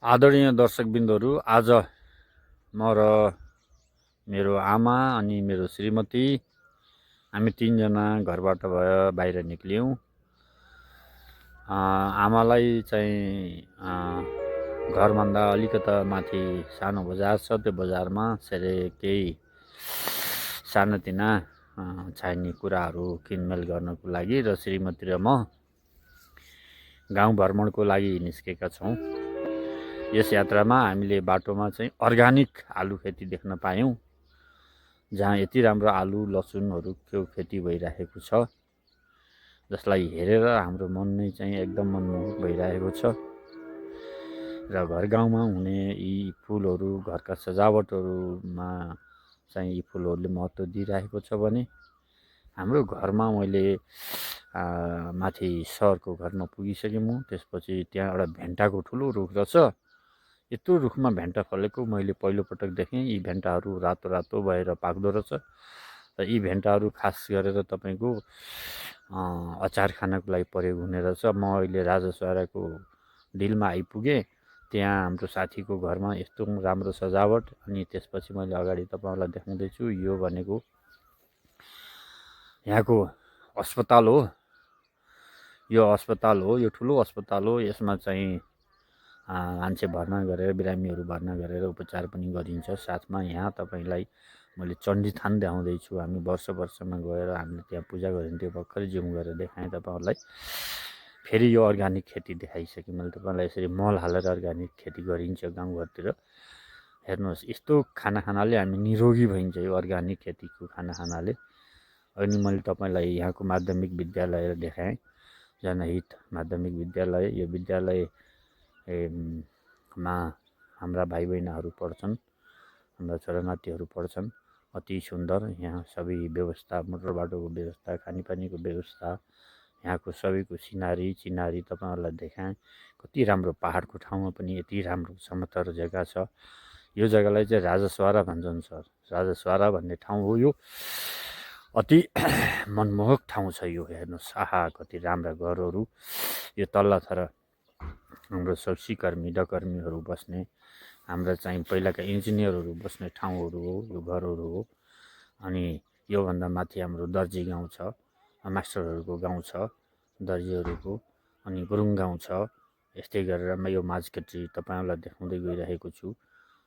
आदरणीय दर्शकबिन्दुहरू, आज म र मेरो आमा अनि मेरो श्रीमती हामी तीनजना घरबाट बाहिर निक्ल्यौँ। आमालाई चाहिँ घरभन्दा अलिकता माथि सानो बजार छ, त्यो बजारमा केही सानातिना चाहिने कुराहरू किनमेल गर्नको लागि र श्रीमती र म गाउँ भ्रमणको लागि निस्केका छौँ। यस यात्रामा हामीले बाटोमा चाहिँ अर्ग्यानिक आलु खेती देख्न पायौँ, जहाँ यति राम्रो आलु लसुनहरूको खेती भइरहेको छ, जसलाई हेरेर हाम्रो मन नै चाहिँ एकदम मनमोहक भइरहेको छ। र घर गाउँमा हुने यी फुलहरू, घरका सजावटहरूमा चाहिँ यी फुलहरूले महत्त्व दिइरहेको छ भने हाम्रो घरमा मैले माथि सहरको घरमा पुगिसकेँ म। त्यसपछि त्यहाँ एउटा भेन्टाको ठुलो रुख रहेछ। यत्रो रुखमा भेन्टा फलेको मैले पहिलोपटक देखेँ। यी भेन्टाहरू रातो रातो भएर पाक्दो रहेछ र यी भेन्टाहरू खास गरेर तपाईँको अचार खानको लागि प्रयोग हुने रहेछ। म अहिले राजासुवाराको डिलमा आइपुगेँ। त्यहाँ हाम्रो साथीको घरमा यस्तो राम्रो सजावट, अनि त्यसपछि मैले अगाडि तपाईँहरूलाई देखाउँदैछु। यो भनेको यहाँको अस्पताल हो। यो अस्पताल हो, यो ठुलो अस्पताल हो। यसमा चाहिँ मान्छे भर्ना गरेर, बिरामीहरू भर्ना गरेर उपचार पनि गरिन्छ। साथमा यहाँ तपाईँलाई मैले चण्डी थान देखाउँदैछु। हामी वर्षमा गएर हामीले त्यहाँ पूजा गरिन्थ्यो। भर्खरै जुम गरेर देखाएँ तपाईँहरूलाई। फेरि यो अर्ग्यानिक खेती देखाइसकेँ मैले तपाईँलाई। यसरी मल हालेर अर्ग्यानिक खेती गरिन्छ गाउँघरतिर। हेर्नुहोस्, यस्तो खाना खानाले हामी निरोगी भइन्छ, यो अर्ग्यानिक खेतीको खाना खानाले। अनि मैले तपाईँलाई यहाँको माध्यमिक विद्यालय देखाएँ, जनहित माध्यमिक विद्यालय। यो विद्यालयमा हाम्रा भाइ बहिनीहरू पढ्छन्, हाम्रा छोरानातीहरू पढ्छन्। अति सुन्दर यहाँ सबै व्यवस्था, मोटर बाटोको व्यवस्था, खानेपानीको व्यवस्था, यहाँको सबैको चिनारी तपाईँहरूलाई देखाएँ। कति राम्रो पहाडको ठाउँमा पनि यति राम्रो समतल जग्गा छ। यो जग्गालाई चाहिँ राजासुवारा भन्छन् सर। राजासुवारा भन्ने ठाउँ हो यो। अति मनमोहक ठाउँ छ यो। हेर्नुहोस्, आहा कति राम्रा घरहरू। यो तल्लाथर हाम्रो सब सिकर्मी डकर्मीहरू बस्ने, हाम्रा चाहिँ पहिलाका इन्जिनियरहरू बस्ने ठाउँहरू हो, यो घरहरू हो। अनि योभन्दा माथि हाम्रो दर्जी गाउँ छ, मास्टरहरूको गाउँ छ, दर्जीहरूको। अनि गुरुङ गाउँ छ। यस्तै गरेर म यो माझकट्री तपाईँहरूलाई देखाउँदै गइरहेको छु।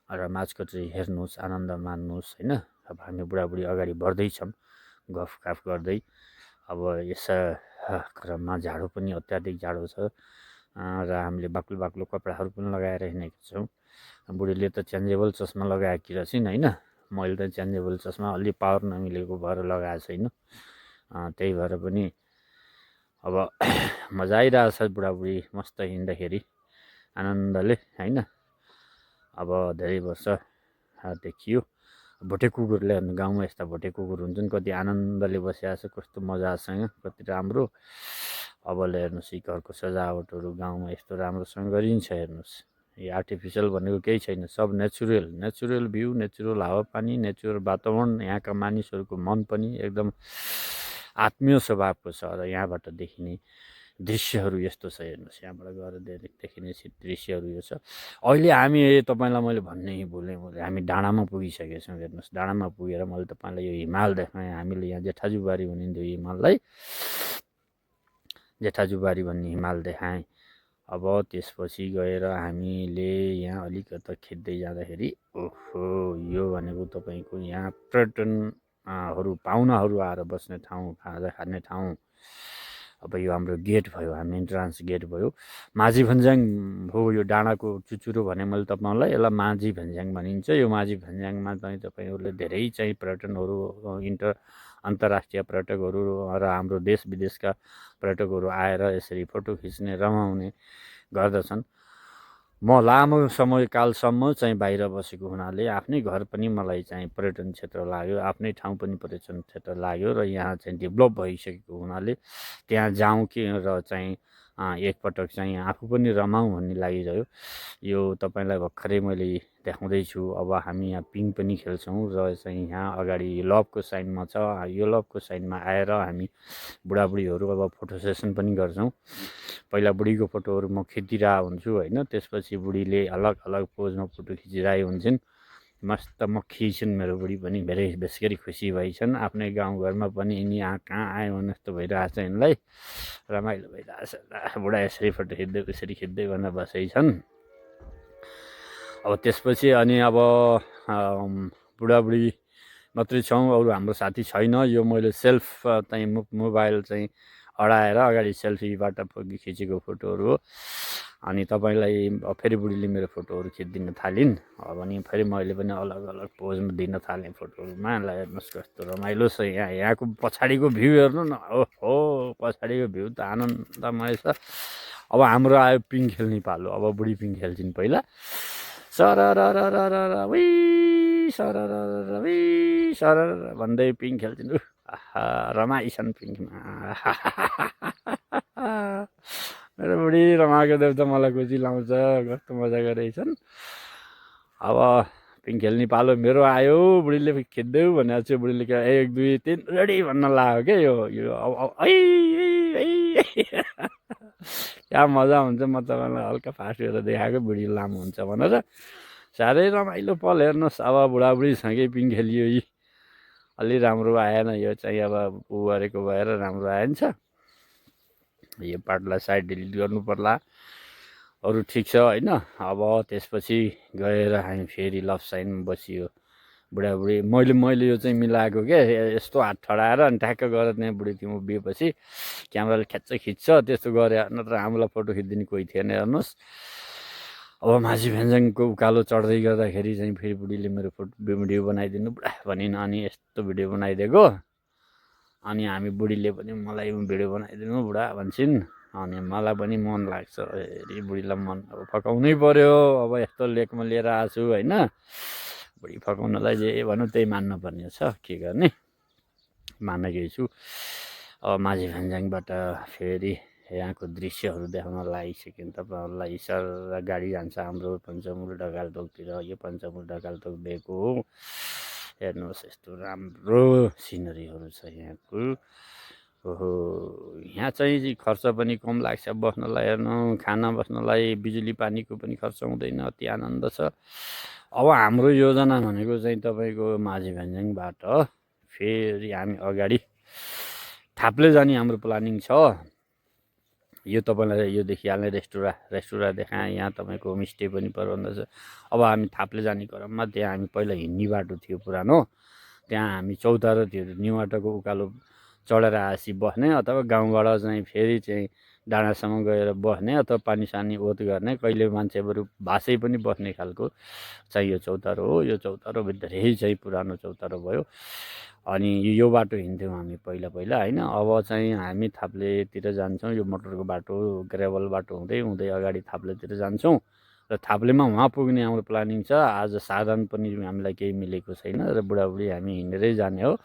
र माझकट्री हेर्नुहोस्, आनन्द मान्नुहोस्, होइन। अब हामी बुढाबुढी अगाडि बढ्दैछौँ गफगाफ गर्दै। अब यस क्रममा जाडो पनि अत्याधिक जाडो छ र हामीले बाक्लो बाक्लो कपडाहरू पनि लगाएर हिँडेका छौँ। बुढीले त चेन्जेबल चस्मा लगाएकी रहेछन्, होइन। मैले त चेन्जेबल चस्मा अलि पावर नमिलेको भएर लगाएको छैन। त्यही भएर पनि अब मजा आइरहेछ बुढाबुढी मस्त हिँड्दाखेरि आनन्दले, होइन। अब धेरै वर्ष देखियो भोटे कुकुरले, गाउँमा यस्ता भोटे कुकुर हुन्छन्, कति आनन्दले बसिरहेछ, कस्तो मजासँग, कति राम्रो। अब हेर्नुहोस्, यी घरको सजावटहरू गाउँमा यस्तो राम्रोसँग गरिन्छ। हेर्नुहोस्, यो आर्टिफिसियल भनेको केही छैन, सब नेचुरल भ्यू, नेचुरल हावापानी, नेचुरल वातावरण। यहाँका मानिसहरूको मन पनि एकदम आत्मीय स्वभावको छ र यहाँबाट देखिने दृश्यहरू यस्तो छ। हेर्नुहोस्, यहाँबाट गएर देखिने दृश्यहरू यो छ। अहिले हामी तपाईँलाई मैले भन्नै भुलेँ, हामी डाँडामा पुगिसकेका छौँ। हेर्नुहोस्, डाँडामा पुगेर मैले तपाईँलाई यो हिमाल देखाएँ। हामीले यहाँ जेठाजुबारी भनिन्थ्यो हिमाललाई, जेठाजुबारी भन्ने हिमाल देखाएँ। अब त्यसपछि गएर हामीले यहाँ अलिकता खिच्दै जाँदाखेरि, ओहो, यो भनेको तपाईँको यहाँ पर्यटनहरू, पाहुनाहरू आएर बस्ने ठाउँ, खाजा खाने ठाउँ। अब यो हाम्रो गेट भयो, हाम्रो इन्ट्रान्स गेट भयो। माझी भन्ज्याङ हो यो डाँडाको चुचुरो भने मैले तपाईँलाई। यसलाई माझी भन्ज्याङ भनिन्छ। यो माझी भन्ज्याङमा चाहिँ तपाईँहरूले धेरै चाहिँ पर्यटनहरू, अन्तर्राष्ट्रिय पर्यटकहरू र हाम्रो देश विदेशका पर्यटकहरू आएर यसरी फोटो खिच्ने, रमाउने गर्दछन्। म लामो समयकालसम्म चाहिँ बाहिर बसेको हुनाले आफ्नै घर पनि मलाई चाहिँ पर्यटन क्षेत्र लाग्यो, आफ्नै ठाउँ पनि पर्यटन क्षेत्र लाग्यो। र यहाँ चाहिँ डेभलप भइसकेको हुनाले त्यहाँ जाउँ कि र चाहिँ एकपटक चाहिँ आफू पनि रमाउँ भन्ने लागिरह्यो। यो तपाईँलाई भर्खरै मैले देखाउँदैछु। अब हामी यहाँ पिङ पनि खेल्छौँ र चाहिँ यहाँ अगाडि लभको साइनमा छ। यो लभको साइनमा आएर हामी बुढाबुढीहरू अब फोटो सेसन पनि गर्छौँ। पहिला बुढीको फोटोहरू म खिचिरहेको हुन्छु होइन, त्यसपछि बुढीले अलग अलग पोजमा फोटो खिचिरहेको हुन्छन्। मस्त मक्खी छन् मेरो बुढी पनि, धेरै बेसरी खुसी भइछन्। आफ्नै गाउँघरमा पनि यिनी कहाँ आयो भने जस्तो भइरहेछ यिनलाई, रमाइलो भइरहेछ। बुढा यसरी फोटो खिच्दै उसरी खिच्दै भनेर बसेछन्। अब त्यसपछि अनि अब बुढाबुढी मात्रै छौँ, अरू हाम्रो साथी छैन। यो मैले सेल्फ चाहिँ मोबाइल चाहिँ अडाएर अगाडि सेल्फीबाट खिचेको फोटोहरू हो। अनि तपाईँलाई फेरि बुढीले मेरो फोटोहरू खिचिदिन थालिन्। अब अनि फेरि मैले पनि अलग अलग पोजमा दिन थालेँ फोटोहरूमा। ल हेर्नुहोस् कस्तो रमाइलो छ यहाँको पछाडिको भ्यू हेर्नु न। ओहो, पछाडिको भ्यू त आनन्दमय छ। अब हाम्रो आयो पिङ खेल्ने पालो। अब बुढी पिङ खेल्छिन् पहिला। सरररररर वी सररररर वी सरर भन्दै पिङ खेल्छिन्। आहा, रमाइछन् पिङमा। मेरो बुढी रमाएको देख्दा मलाई खुसी लाउँछ, कस्तो मजा गरेछन्। अब पिङ खेल्ने पालो मेरो आयो, बुढीले खिच्देऊ भनेर चाहिँ बुढीले 1 2 3 रेडी भन्न लाग्यो क्या। यो अब क्या मजा हुन्छ। म तपाईँलाई हल्का फास्ट गरेर देखाएको, बुढी लामो हुन्छ भनेर। साह्रै रमाइलो पल हेर्नुहोस्। अब बुढाबुढीसँगै पिङ खेलियो। यी अलि राम्रो आएन, यो चाहिँ अब ऊ गरेको भएर राम्रो आएन छ। यो पार्टलाई साइड डिलिट गर्नु पर्ला, अरू ठिक छ होइन। अब त्यसपछि गएर हामी फेरि लभ साइनमा बसियो बुढाबुढी। मैले यो चाहिँ मिलाएको क्या, यस्तो हात ठडाएर अनि ठ्याक्क गएर त्यहाँ बुढी थियो उभिएपछि क्यामेराले खिच्छ। त्यस्तो गरे नत्र हामीलाई फोटो खिचिदिने कोही थिएन हेर्नुहोस्। अब माझी भेन्ज्याङको उकालो चढ्दै गर्दाखेरि चाहिँ फेरि बुढीले मेरो भिडियो बनाइदिनु बुढा भनिन्। अनि यस्तो भिडियो बनाइदिएको। अनि हामी बुढीले पनि मलाई भिडियो बनाइदिनु बुढा भन्छन्। अनि मलाई पनि मन लाग्छ, फेरि बुढीलाई मन अब फकाउनै पर्यो। अब यस्तो लेकमा लिएर आएको छु होइन, बुढी फकाउनलाई जे भनौँ त्यही मान्नुपर्ने छ, के गर्ने, मानेकै छु। अब माझी भेन्ज्याङबाट फेरि यहाँको दृश्यहरू देखाउन लागिसक्यो तपाईँहरूलाई। सर गाडी जान्छ हाम्रो पञ्चमुल ढकालटोकतिर। यो पञ्चमुल ढकालटोक दिएको हो। हेर्नुहोस् यस्तो राम्रो सिनरीहरू छ यहाँको। ओहो, यहाँ चाहिँ खर्च पनि कम लाग्छ बस्नलाई। हेर्नु, खाना बस्नलाई बिजुली पानीको पनि खर्च हुँदैन, अति आनन्द छ। अब हाम्रो योजना भनेको चाहिँ तपाईँको माझी भेन्ज्याङबाट फेरि हामी अगाडि थाप्ले जाने हाम्रो प्लानिङ छ। यो तपाईँलाई यो देखिहाल्ने रेस्टुरा देखाएँ। यहाँ तपाईँको होमस्टे पनि प्रबन्ध छ। अब हामी थाप्ले जाने क्रममा त्यहाँ हामी पहिला हिँड्ने बाटो थियो पुरानो, त्यहाँ हामी चौतारो थियो न्यु बाटोको उकालो चढेर आएपछि बस्ने, अथवा गाउँबाट चाहिँ फेरि चाहिँ डाँडासम्म गएर बस्ने, अथवा पानी सानी ओत गर्ने। कहिले मान्छेहरू भाषै पनि बस्ने खालको चाहिँ यो चौतारो हो। यो चौतारोभित्रै चाहिँ पुरानो चौतारो भयो। अनि यो बाटो हिँड्थ्यौँ हामी पहिला होइन। अब चाहिँ हामी थाप्लेतिर जान्छौँ। यो मोटरको बाटो ग्रेभल बाटो हुँदै अगाडि थाप्लेतिर जान्छौँ र थाप्लेमा उहाँ पुग्ने हाम्रो प्लानिङ छ। आज साधन पनि हामीलाई केही मिलेको छैन र बुढाबुढी हामी हिँडेरै जाने हो।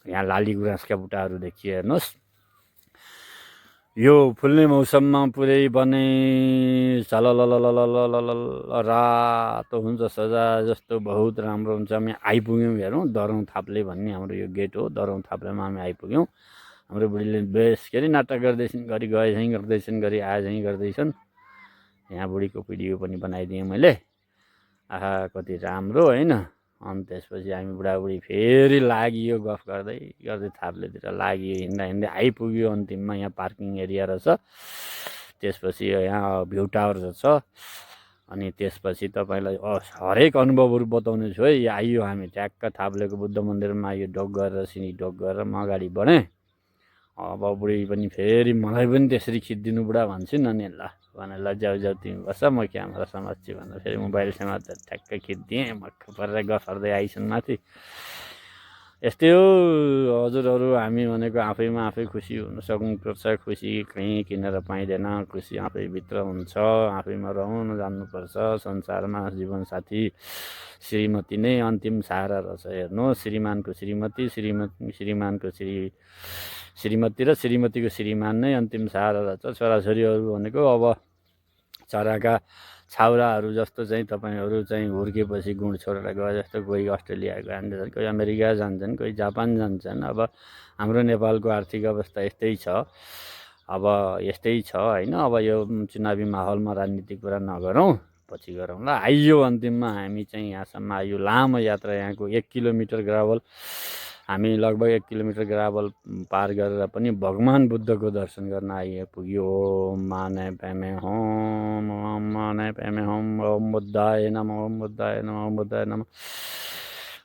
यहाँ लाली गुराँसका बुट्टाहरू देखियो हेर्नुहोस्। यो फुल्ने मौसममा पुरै बने झलललललललल रातो हुन्छ सजा जस्तो, बहुत राम्रो हुन्छ। हामी आइपुग्यौँ हेरौँ, दरौँ थाप्ले भन्ने हाम्रो यो गेट हो। दरौँ थाप्लेमा हामी आइपुग्यौँ। हाम्रो बुढीले बेस के अरे नाटक गर्दैछन्, घरि गए झैँ गर्दैछन्, घरि आए झैँ गर्दैछन्। यहाँ बुढीको भिडियो पनि बनाइदिएँ मैले। आहा, कति राम्रो होइन। अनि त्यसपछि हामी बुढाबुढी फेरि लागियो गफ गर्दै थाप्लेतिर लागियो। हिँड्दा आइपुग्यो अन्तिममा। यहाँ पार्किङ एरिया रहेछ। त्यसपछि यहाँ भ्यू टावर छ। अनि त्यसपछि तपाईँलाई हरेक अनुभवहरू बताउने छु है। आइयो हामी ट्याक्क थाप्लेको बुद्ध मन्दिरमा आइयो, ढोक गरेर सिनी ढोक गरेर म अगाडि बढेँ। अब बुढी पनि फेरि मलाई पनि त्यसरी खिचिदिनु बुढा भन्छन्। अनि ल भनेर जाऊ तिमी बस, म क्यामेरा समात्छु भनेर फेरि मोबाइल समातेर ठ्याक्कै खिचिदिएँ। मक्ख परेर गफर्दै आइछन् माथि। यस्तै हो हजुरहरू, हामी भनेको आफैमा आफै खुसी हुन सक्नुपर्छ। खुसी कहीँ किनेर पाइँदैन, खुसी आफैभित्र हुन्छ। आफैमा रहन जान्नुपर्छ। संसारमा जीवनसाथी श्रीमती नै अन्तिम सहारा रहेछ। हेर्नु, श्रीमानको श्रीमती, श्रीमानको श्रीमती र श्रीमतीको श्रीमान नै अन्तिम सहारा रहेछ। छोराछोरीहरू भनेको अब छाउराहरू जस्तो चाहिँ तपाईँहरू चाहिँ हुर्केपछि गुण छोडेर गए जस्तो कोही अस्ट्रेलिया जान्छन्, कोही अमेरिका जान्छन्, कोही जापान जान्छन्। अब हाम्रो नेपालको आर्थिक अवस्था यस्तै छ। अब यस्तै छ होइन। अब यो चुनावी माहौलमा राजनीतिक कुरा नगरौँ, पछि गरौँला। आइयो अन्तिममा हामी चाहिँ यहाँसम्म आइयो, लामो यात्रा, यहाँको 1 किलोमिटर ग्राभल, हामी लगभग 1 किलोमिटर ग्राभल पार गरेर पनि भगवान् बुद्धको दर्शन गर्न आइपुग्यो। ओम माने प्यामे होम, ओम माने प्यामे होम, ओम बुद्धाय नमः, ओम बुद्धाय नमः, ओम बुद्धाय नमः।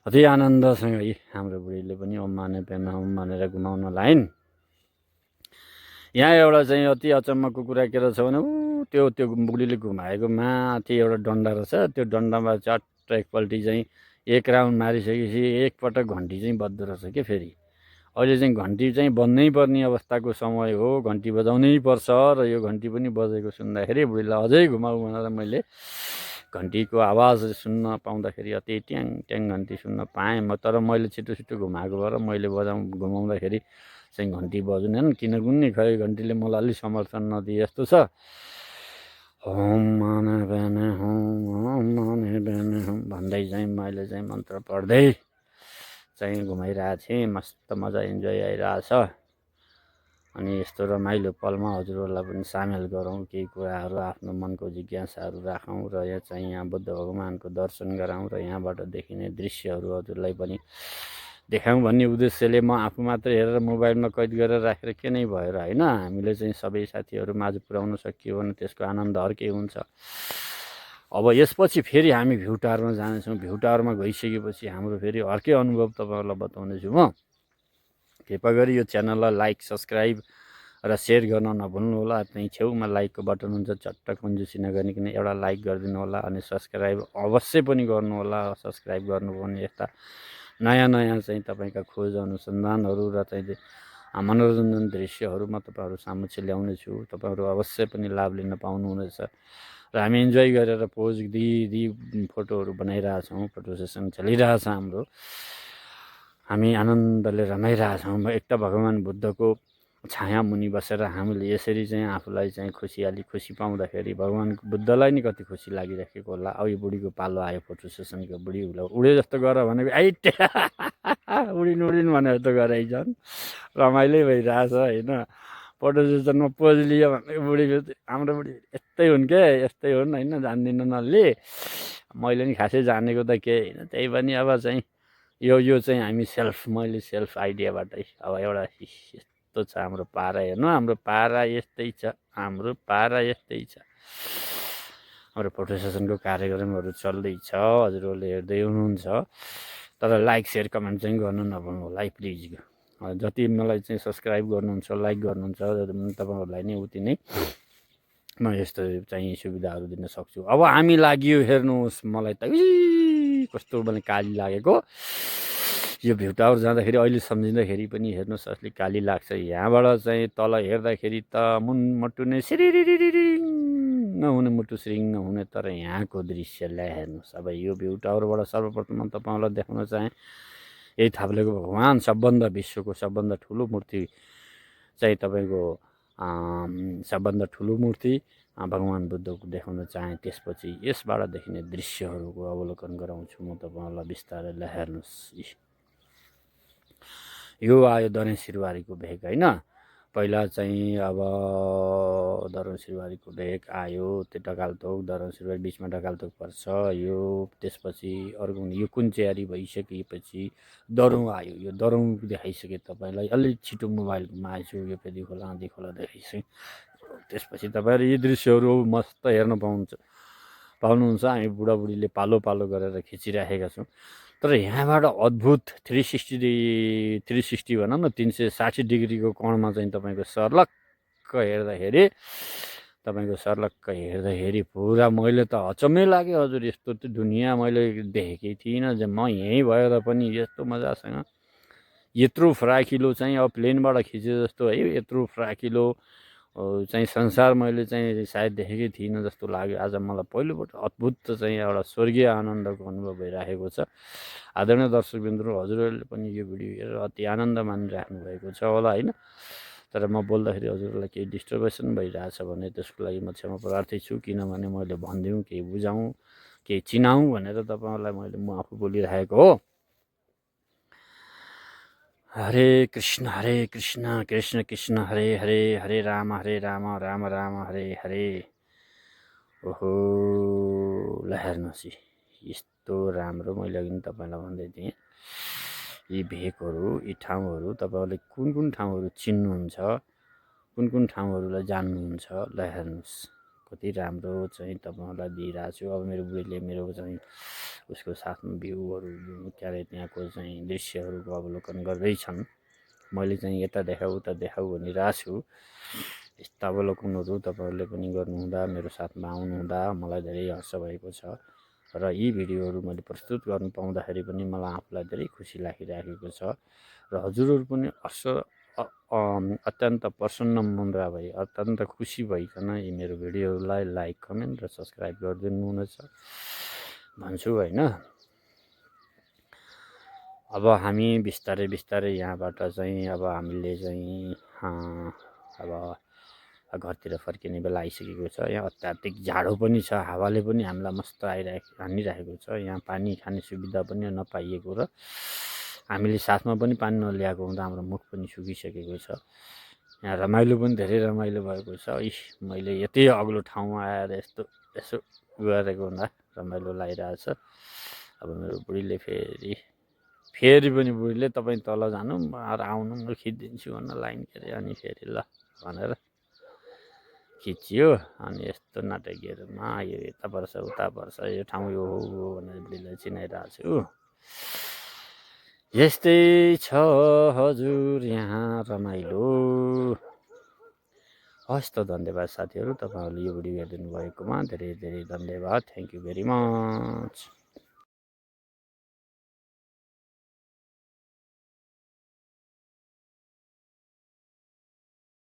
अति आनन्दसँग हाम्रो बुढीले पनि ओम माने प्यामे होम भनेर घुमाउन लाइन्। यहाँ एउटा चाहिँ अति अचम्मको कुरा के रहेछ भने त्यो बुढीले घुमाएको माथि एउटा डन्डा रहेछ। त्यो डन्डामा चट्ट एकपल्टि चाहिँ एक राउन्ड मारिसकेपछि एकपटक घन्टी चाहिँ बज्दो रहेछ के। फेरि अहिले चाहिँ घन्टी चाहिँ बज्नै पर्ने अवस्थाको समय हो, घन्टी बजाउनै पर्छ। र यो घन्टी पनि बजेको सुन्दाखेरि बुढीलाई अझै घुमाऊ भनेर मैले घन्टीको आवाज सुन्न पाउँदाखेरि अति ट्याङ ट्याङ घन्टी सुन्न पाएँ म। तर मैले छिटो छिटो घुमाएको भएर मैले घुमाउँदाखेरि चाहिँ घन्टी बजुनेन। किनकि खै घन्टीले मलाई अलिक समर्थन नदिए जस्तो छ। होम माने बेने होम, होम माने बेने होम भन्दै चाहिँ मैले चाहिँ मन्त्र पढ्दै चाहिँ घुमाइरहेको थिएँ। मस्त मजा इन्जोय आइरहेछ। अनि यस्तो रमाइलो पलमा हजुरहरूलाई पनि सामेल गरौँ, केही कुराहरू आफ्नो मनको जिज्ञासाहरू राखौँ र यहाँ बुद्ध भगवानको दर्शन गराउँ र यहाँबाट देखिने दृश्यहरू हजुरलाई पनि देखाउँ भन्ने उद्देश्यले म आफू मात्र हेरेर मोबाइलमा कैद गरेर राखेर के नै भएर होइन, हामीले चाहिँ सबै साथीहरू माझ पुर्याउन सकियो भने त्यसको आनन्द अर्कै हुन्छ। अब यसपछि फेरि हामी भ्यू टावरमा जानेछौँ। भ्यू टावरमा गइसकेपछि हाम्रो फेरि अर्कै अनुभव तपाईँहरूलाई बताउनेछु म। कृपा गरी यो च्यानललाई लाइक, सब्सक्राइब र सेयर गर्न नभुल्नु होला। त्यहीँ छेउमा लाइकको बटन हुन्छ, चट्ट कन्जुसी नगरिकन एउटा लाइक गरिदिनु होला। अनि सब्सक्राइब अवश्य पनि गर्नु होला। सब्सक्राइब गर्नु भने यस्ता नयाँ नयाँ चाहिँ तपाईँका खोज अनुसन्धानहरू र चाहिँ मनोरञ्जन दृश्यहरू म तपाईँहरू सामुन्ने ल्याउनेछु। तपाईँहरू अवश्य पनि लाभ लिन पाउनुहुनेछ। र हामी इन्जोय गरेर पोज दिई फोटोहरू बनाइरहेछौँ। फोटो सेसन चलिरहेछ हाम्रो। हामी आनन्दले रमाइरहेछौँ। एक त भगवान् बुद्धको छाया मुनि बसेर हामीले यसरी चाहिँ आफूलाई चाहिँ खुसी पाउँदाखेरि भगवान् बुद्धलाई नि कति खुसी लागिरहेको होला। अब यो बुढीको पालो आयो फोटो सेसनको। बुढी उडे जस्तो गर भनेको आइट उडिन् भने जस्तो गरे झन् रमाइलो भइरहेछ होइन। फोटो सेसनमा पोज लियो भने बुढी हाम्रो बुढी यस्तै हुन् के, यस्तै हुन् होइन। जान्दिनँ नल्ली, मैले नि खासै जानेको त केही होइन। त्यही पनि अब चाहिँ यो चाहिँ हामी मैले सेल्फ आइडियाबाटै अब एउटा यस्तो छ हाम्रो पारा। हेर्नु हाम्रो पारा यस्तै छ, हाम्रो पारा यस्तै छ। हाम्रो फोटो सेसनको कार्यक्रमहरू चल्दैछ, हजुरहरूले हेर्दै हुनुहुन्छ। तर लाइक, सेयर, कमेन्ट चाहिँ गर्नु नभुल्नु होला है प्लिज। जति मलाई चाहिँ सब्सक्राइब गर्नुहुन्छ, लाइक गर्नुहुन्छ, तपाईँहरूलाई नै उति नै म यस्तो चाहिँ सुविधाहरू दिन सक्छु। अब हामी लाग्यो हेर्नुहोस्, मलाई त कस्तो भने काली लागेको। यो भ्यू टावर जाँदाखेरि अहिले सम्झिँदाखेरि पनि हेर्नुहोस् असली काली लाग्छ। यहाँबाट चाहिँ तल हेर्दाखेरि त मुटु नै सिरिरिरिरिङ नहुने, मुटु सिरिङ नहुने। तर यहाँको दृश्यलाई हेर्नुहोस्। अब यो भ्यू टावरबाट सर्वप्रथम तपाईँहरूलाई देखाउन चाहेँ यही थाप्लेको भगवान् सबभन्दा विश्वको सबभन्दा ठुलो मूर्ति चाहिँ तपाईँको सबभन्दा ठुलो मूर्ति भगवान् बुद्धको देखाउन चाहेँ। त्यसपछि यसबाट देखिने दृश्यहरूको अवलोकन गराउँछु म तपाईँहरूलाई बिस्तारै। हेर्नुहोस्, यो आयो दरेन सिरबारीको भेग होइन। पहिला चाहिँ अब दरेन सिरबारीको भेग आयो, त्यो ढकालतोक दरेन सिरबारी बिचमा ढकालतोक पर्छ यो। त्यसपछि अर्को यो कुन्चेरी भइसकेपछि दरौँ आयो। यो दरौँ देखाइसकेँ तपाईँलाई अलिक छिटो मोबाइलमा आएछु। यो फेरि खोला आँधी खोला देखाइसकेँ। त्यसपछि तपाईँहरू यी दृश्यहरू मस्त हेर्न पाउनुहुन्छ। हामी बुढाबुढीले पालो पालो गरेर खिचिराखेका छौँ। तर यहाँबाट अद्भुत 360 भनौँ न, 360 डिग्रीको कोणमा चाहिँ तपाईँको सर्लक्क हेर्दाखेरि पुरा मैले त अचम्मै लाग्यो। हजुर यस्तो त दुनियाँ मैले देखेकै थिइनँ। म यहीँ भएर पनि यस्तो मजासँग यत्रो फराकिलो चाहिँ अब प्लेनबाट खिचे जस्तो है, यत्रो फराकिलो चाहिँ संसार मैले चाहिँ सायद देखेकै थिइनँ जस्तो लाग्यो। आज मलाई पहिलोपल्ट अद्भुत चाहिँ एउटा स्वर्गीय आनन्दको अनुभव भइराखेको छ। आदरणीय दर्शकबिन्दुहरू, हजुरहरूले पनि यो भिडियो हेरेर अति आनन्द मानिराख्नु भएको छ होला होइन। तर म बोल्दाखेरि हजुरलाई केही डिस्टर्बेसन भइरहेछ भने त्यसको लागि म क्षमा प्रार्थी छु, किनभने मैले भनिदिउँ, केही बुझाउँ, केही चिनाउँ भनेर तपाईँहरूलाई म आफू बोलिरहेको हो। हरे कृष्ण कृष्ण कृष्ण हरे हरे, हरे राम राम राम हरे हरे। ओहो ल हेर्नुहोस् यस्तो राम्रो, मैले अघि तपाईँलाई भन्दै थिएँ यी भेकहरू, यी ठाउँहरू तपाईँहरूले कुन कुन ठाउँहरू चिन्नुहुन्छ, कुन कुन ठाउँहरूलाई जान्नुहुन्छ, ल हेर्नुहोस् कति राम्रो चाहिँ तपाईँहरूलाई दिइरहेको छु। अब मेरो बुढीले मेरो चाहिँ उसको साथमा भ्यूहरू के अरे त्यहाँको चाहिँ दृश्यहरूको अवलोकन गर्दैछन्। मैले चाहिँ यता देखाऊ उता देखाऊ भनिरहेको छु। यस्ता अवलोकनहरू तपाईँहरूले पनि गर्नुहुँदा, मेरो साथमा आउनुहुँदा मलाई धेरै हर्ष भएको छ र यी भिडियोहरू मैले प्रस्तुत गर्नु पाउँदाखेरि पनि मलाई आफूलाई धेरै खुसी लागिरहेको छ र हजुरहरू पनि अत्यन्त प्रसन्न मुन्द्रा भई, अत्यन्त खुसी भइकन यी मेरो भिडियोहरूलाई लाइक, कमेन्ट र सब्सक्राइब गरिदिनु हुनेछ भन्छु होइन। अब हामी बिस्तारै बिस्तारै यहाँबाट चाहिँ अब हामीले चाहिँ अब घरतिर फर्किने बेला आइसकेको छ। यहाँ अत्याधिक जाडो पनि छ, हावाले पनि हामीलाई मस्त हानिरहेको छ। यहाँ पानी खाने सुविधा पनि नपाइएको र हामीले साथमा पनि पानी नल्याएको हुँदा हाम्रो मुख पनि सुकिसकेको छ। यहाँ रमाइलो पनि धेरै रमाइलो भएको छ। मैले यति अग्लो ठाउँमा आएर यस्तो यसो गरेको हुँदा रमाइलो लागिरहेछ। अब मेरो बुढीले फेरि पनि बुढीले तपाईँ तल जानु र आउनु म खिचिदिन्छु भन्न लाइन के अरे, अनि फेरि ल भनेर खिचियो। अनि यस्तो नाटकीहरूमा यो यता पर्छ उता पर्छ, यो ठाउँ यो हो भनेर बुढीलाई चिनाइरहेको छु। यस्तै छ हजुर यहाँ रमाइलो। हस् त धन्यवाद साथीहरू, तपाईँहरूले यो भिडियो हेरिदिनु भएकोमा धेरै धेरै धन्यवाद। Thank you very much.